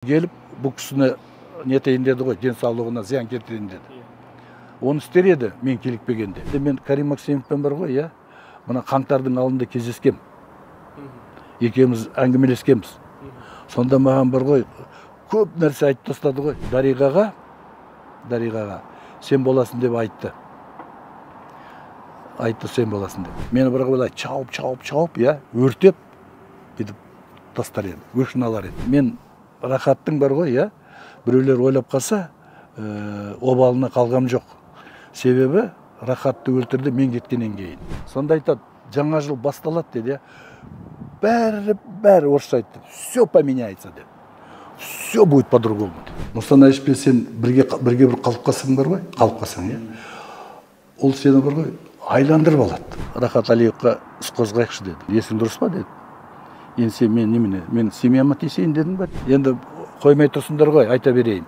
Келіп бұл кісіні нетейін деді ғой, денсаулығына зиян келтірейін деді. Оны істер еді мен келікпегенде. Мен Карим Максимовпен бар ғой, иә, мына қаңтардың алдында кездескем. Екеуміз әңгімелескенбіз. Сонда маған бар ғой, көп нәрсе айтып тастады ғой. Дариғаға сен боласың деп айтты. Айтты сен боласың деп. Мені бір былай чауып, иә, өртеп бүйтіп тастар еді, өшін алар еді. Мен Рахаттың бар ғой, иә, біреулер ойлап қалса, обалына қалғам жоқ. Себебі Рахатты өлтірді мен кеткеннен кейін. Сонда айтады, жаңа жыл басталады деді, иә. Бәрі орысша айтты. Все поменяется деп. Все будет по-другому деп. Нұрсұлтан Әбішевпен сен бірге бір қалып қалсаң бар ғой, қалып қалсаң, иә. Ол сені бар ғой, айландырып алады. Рахат Алиевқа іс қозғайықшы деді. Есің дұрыс па деді. Енді сен мен немене, мен семьяма тиісейін дедің ба? Енді қоймай тұрсыңдар ғой, айта берейін.